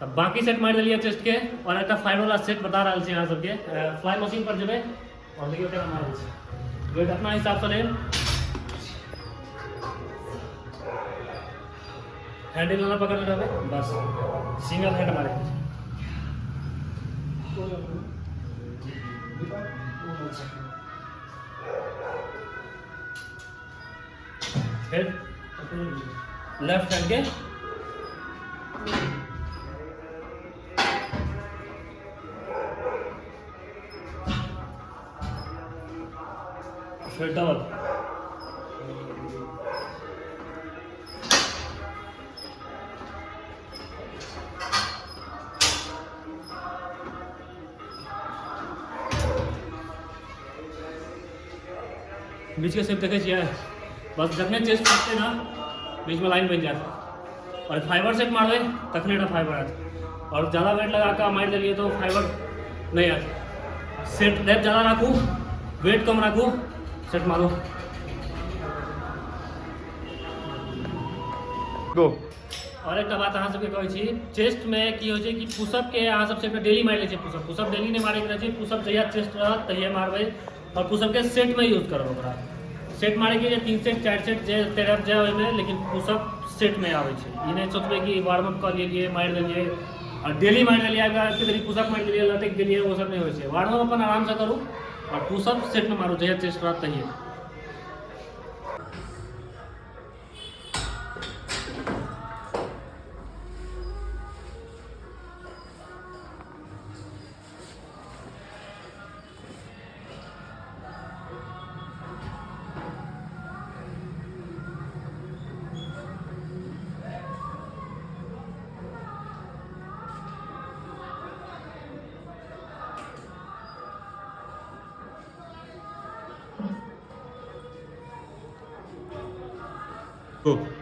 तऽ बाकी सेट मारि देलियै चेस्ट के। और एकटा फाइबर वाला सेट बता रहल छी अहाँ सबके। फ्लाई मशीन पर जेबै और देखियौ केना मारै छै। वेट अपना हिसाबसँ लेब, हैंडल वाला पकड़ने रहबै, बस सिंगल हैंड मारे। फिर लेफ्ट हैंड के फिर डबल। बीच के शेप देखै छियै, बस जखने चेस्ट फटतै ने बीचमे लाइन बनि जायत। और फाइबर सेट मारबै तखने टा फाइबर आयत, और ज़्यादा वेट लगा कऽ मारि देलियै तऽ फाइबर नहि आयत। सेट रेप ज़्यादा राखू, वेट कम राखू, सेट मारू। गो। और एकटा बात अहाँ सबके कहै छी, चेस्टमे की होइ छै कि पुशअपके अहाँ सब सेटमे डेली मारि लै छियै। पुशअप पुशअप डेली नहि मारैके रहै छै। पुशअप जहिया चेस्ट रहत तहिया मारबै, और पुशअपके सेटमे यूज करब। ओकरा सेट मारैके जे 3 सेट 4 सेट जे तेरह जाय ओहिमे, लेकिन पुशअप सेटमे आबै छै। ई नहि सोचबै कि वार्म अप कऽ लेलियै मारि देलियै और डेली मारि देलियै, आबि कऽ पुशअप मारि देलियै लटकि गेलियै, ओ सब नहि होइ छै। वार्म अप अपन आरामसँ करू और पुशअप सेटमे मारू जहिया चेस्ट रहत तहिये। गो।